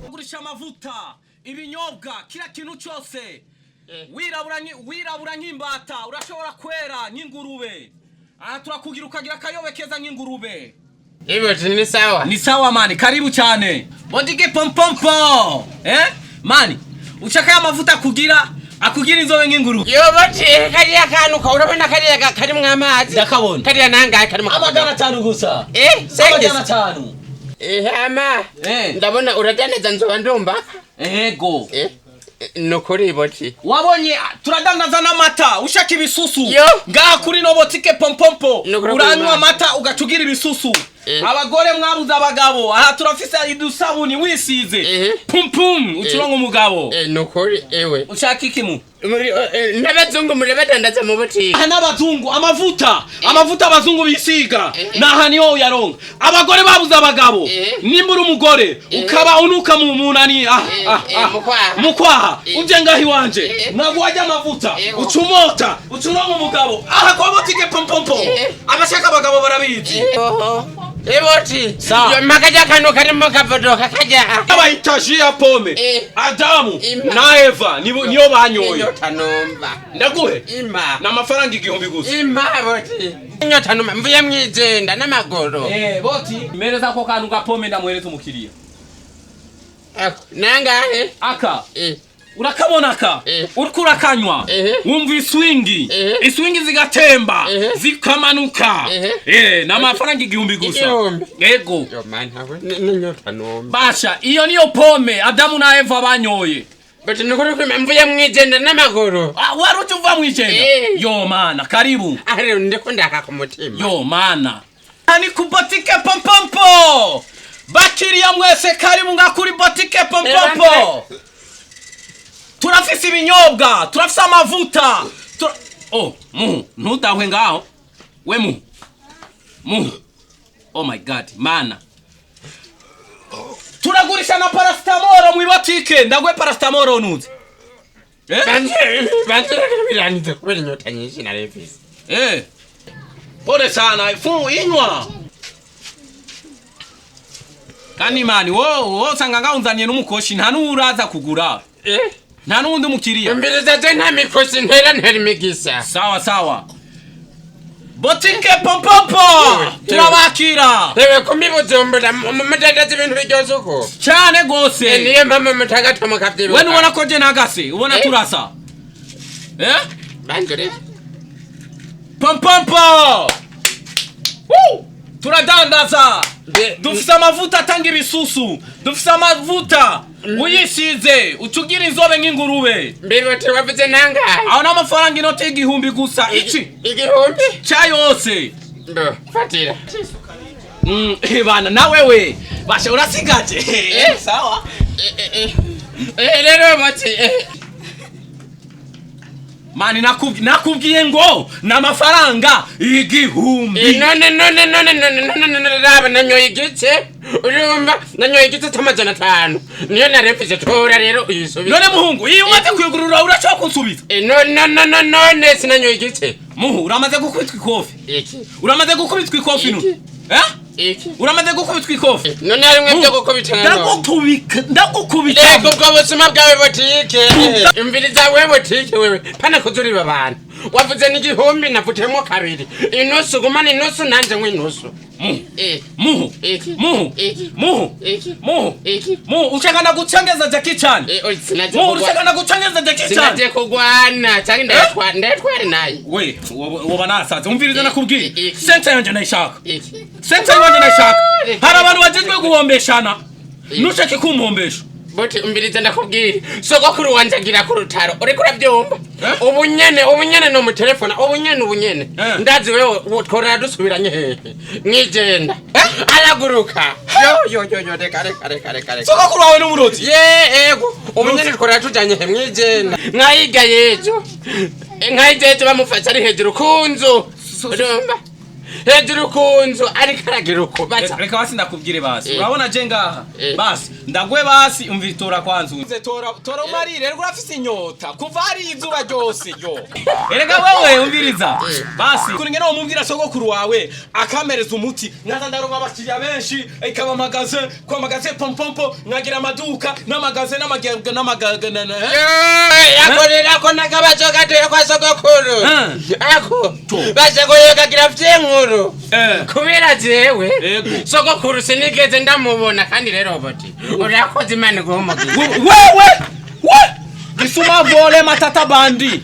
Gurisha amavuta, ibinyobwa, kila kintu cyose. Wirabura wirabura nk'imbata, urashobora kwera nk'ingurube. Aha turakugira ukagira akayobe keza nk'ingurube. Iboti ni sawa. Ni sawa mani, karibu cyane. Botike pompompo. Eh? Mani, ushaka ya mavuta kugira akugira inzobe nk'ingurube. Yo boti, kariya kantu ka urabona kariya karimwo amazi. Ndakabona. Kariya nangahe karimo? 500 gusa. Sengezi. 500. Hama. Ndabona uradandaza, nzoba ndumva. Ego. Nukuri boti. Wabonye turadandaza n'amata, ushaka ibisusu. Yo. Ngaha kuri no botike pompompo. Nukuri Uranywa kw'Imana. amata ugacugira ibisusu. Abagore mwabuze abagabo, aha turafise idusabuni wisize. Pum pum, ucuronga umugabo. Nukuri ewe. Ushaka iki mu? Muri n'abazungu murabadandaza mu botike? Aha n'abazungu amavuta, amavuta abazungu bisiga. Naha niho uyaronka. Abagore babuze abagabo. Nimba uri umugore ukaba unuka mu munani ah ah ah mukwaha. Mukwaha. Uje ngaho iwanje. Ntabwo wajya amavuta. Ucumota, ucuronka umugabo. Aha kwa botike pompompo. Abashaka abagabo barabizi. Oho. Iboti. Sawa. Yo makaja kantu karimo kavodoka kajya. Abayita jus ya pomme. Adamu Ima. na Eva niyo banyoye. Inyota numva. Ndaguhe. Ima. Ni amafaranga 1000 gusa. Ima boti. Inyota numva mvuye mwijenda n'amaguru. Boti. Mereza ko kantu ga pomme ndamwereza umukiriya. Ako, nangahe? Aka. Urakabona aka? Uriko urakanywa. Wumva iswingi. Iswingi zigatemba. Zikamanuka. Ni amafaranga 1000 gusa. 1000. Ego. Yo man hawe n'inyota numva. Basha, iyo niyo pomme Adamu na Eva banyoye. Boti nukuri kwima mvuye mwijenda n'amaguru. Ah, wari uje uva mwijenda? Yo mana, karibu. Ah, rero ndiko ndaka ku mutima. Yo mana. Ni ku botike pompompo. Bakiriya mwese karibu nga kuri botike pompompo. Turafise ibinyobwa, turafise amavuta. Oh, muhu, ntudahwe ngaho. We muhu. Muhu. Oh my God, mana. Turagurisha na paracetamol mu botike, ndagwe paracetamol nuzi. Banze biranize kubera inyota nyinshi narefise. Pole sana, fu inywa. Kandi mani, wo usanga ngaho unzaniye n'umukoshi, nta n'uraza kugura. Nta n'uwundi mukiriya. Imbere je nta mikoshi ntera imigisa. Sawa sawa. Botike pompompo turabakira. Ewe kumibujumbura mudandaza ibintu biryoshye uko. Cyane gose. Niyo mpamvu mutagata mukavyibuka. We nubona ko je nagase, ubona turasa. Banjure. Pompompo. Woo! Turadandaza. Dufise amavuta atanga ibisusu. Dufise amavuta uyisize ucugira inzobe nk'ingurube. Mbiboti wavuze nangahe? Aho n'amafaranga inoti y'1000 gusa. Iki? 1000? Ca yose. Ndo, fatira. Bana na wewe. Basha urasigaje. Sawa. Rero boti. Mani nakubwiye ngo n'amafaranga 1000. None none none none none none raba nanyoye igice. Urumva nanyoye igice c'500. Niyo narefise tora rero uyisubize. None muhungu, iyo umaze kuyugurura urashobora kunsubiza? No no no none sinanyoye igice. Muhu, uramaze gukubitwa ikofi. Iki. Uramaze gukubitwa ikofi nu. Iki. Iki. Uramaze gukubitwa ikofi. None harimwe byo gukubita none. Ndagukubika, ndagukubita. Reka ubwo buzima bwawe botike. Imviriza wewe botike wewe. Pana kuzuriba abantu. Wavuze n'1000 navutemo kabiri. Inusu gumana inusu nanje nk'inusu. Muhu. Muhu. Iki. Muhu. Iki. Muhu. Iki. Muhu. Iki. Muhu, ushaka ndaguchengeza Jackie Chan. Sinaje Muhu, kugwa- ushaka ndaguchengeza Jackie Chan. Sinaje kugwana cyangwa ndayatwara naye. We, woba nasaze. Umviriza nakubwiye. Iki. Senta yanje ndayishaka. Iki. Senta yanje ndayishaka. Reka. Hari abantu bajejwe guhombeshana. Nushake kumhombesha. Boti umviriza ndakubwira. Sogokuru wanje agira ku rutaro. Uriko urabyumva? Ubunyene no mu telefone, ubunyene. Ndazi wewe twora dusubiranye hehe. Mwijenda. Araguruka. Yo yo yo yo reka reka reka reka reka. Sogokuru wawe n'umurozi. Ye ego. Ubunyene twora tujanye he mwijenda. Nkayiga yejo. Nkayiga yejo bamufasha ari hejuru ku nzu. Urumva? Hejuru ku nzu ariko aragira uko baza. Reka basi ndakubwire basi. Urabona je ngaha? Basi ndagwe basi, umva, tora kwanza. Uze tora, tora umarire, rero urafise inyota kuva hari izuba ryose yo. Erega wewe umviriza. Basi kuri ngene womubwira sogokuru wawe akamereza umuti, nkaza ndaronka abakiriya benshi, ikaba magasin kwa magasin pompompo, nkagira amaduka n'amagasin n'amagasin n'amagasin. Yakorera ko nakabazo gatoya kwa sogokuru. Ako basagoye kagira vy'inkuru. Kubera jewe sogokuru sinigeze ndamubona, kandi rero boti urakoze, Imana iguhe umugisha. Wewe we gisuma vole matata bandi.